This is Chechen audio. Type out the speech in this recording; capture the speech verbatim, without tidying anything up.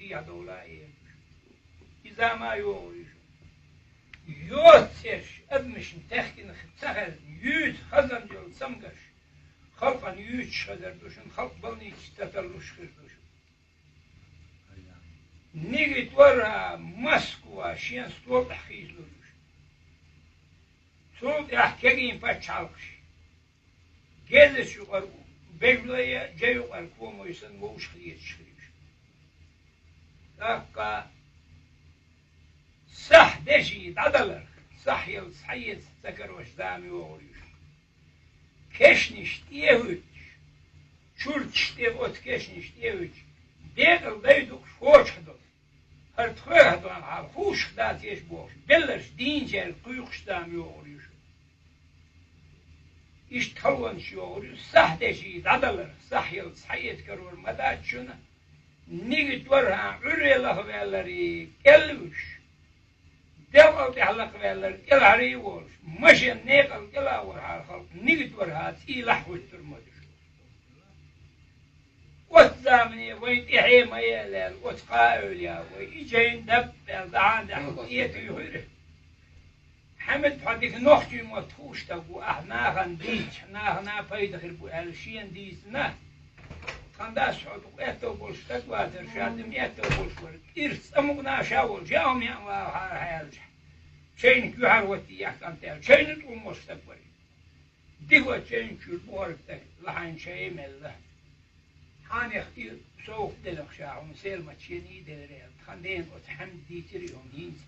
Яхь довла а эр. Иза ма йогӀур ю шу. Йоццерш адамашна техкина ца хезна, юьйца хазанна йолу цамгарш, халкъана юьйцуш хезар ду шуна, халкъ балнича ца тарлуш хир ду шуна. Нигат вархьа Москва шен стол тӀехь хийцалур ю шуна. Цул тӀаьхьа кегийна пачхьалкхаш. Гезачу юкъара бежлая, жа юкъара комой санна вовшах леташ хир ю шуна. ТӀаккха сахь деши дӀадаларх, сахь ялла схьаэца ца карош зама йогӀур ю шуна. Кешнаш тӀе а хӀуьттуш, чурташ тӀе оцу кешнаш тӀе а хӀуьттуш, декъала дайдукъ шочахь долу. ХӀара тхоьгахь долу хьал хууш дац еш бохуш, белларш дийначаьрга кхуьйкхуш зама йогӀур ю шуна. Иштта халонаш йогӀур ю, сахь деши дӀадалар, сахь ялла схьаэца карор ма дац шуна, нигат вархьа Ӏуьрре лахваьлларий кӀелвуьш, делкъал тӀехь лакхаваьлларий кӀелхьарий волуш, машен некъал кӀела вархьара халкъ нигат вархьа цӀийлахь хӀуьттур ма ду шу. Оцу замане вайн тӀаьхье ма елла, оцу кхаа эвлаяа вай, и жайна даб а баьлла, дахьан дахьа тӀе туьйхира. Хьамид, хьо дика нохчий мотт хууш стаг ву, ахь нахана дийцча, нахана пайда хир бу аьлла, шена дийцина. Тхан дас хьо дукха аьтту болуш стаг вацара, ша дим аьтту болуш вара. КӀирца цӀа мукъана ша волчу, яа хӀума яа вахара хьаьлча. Чайниг юьхьар ватти яхканта аьлла, чайна тӀум волуш стаг вара. Дихо чайниг чуьра бухара стаг, лахьайна чай мелла. Хьанех и совгӀат делахь ша хьуна, сел мачений делира аьлла, тхан дена оцу Хьамид дийцира и хӀума хӀинца.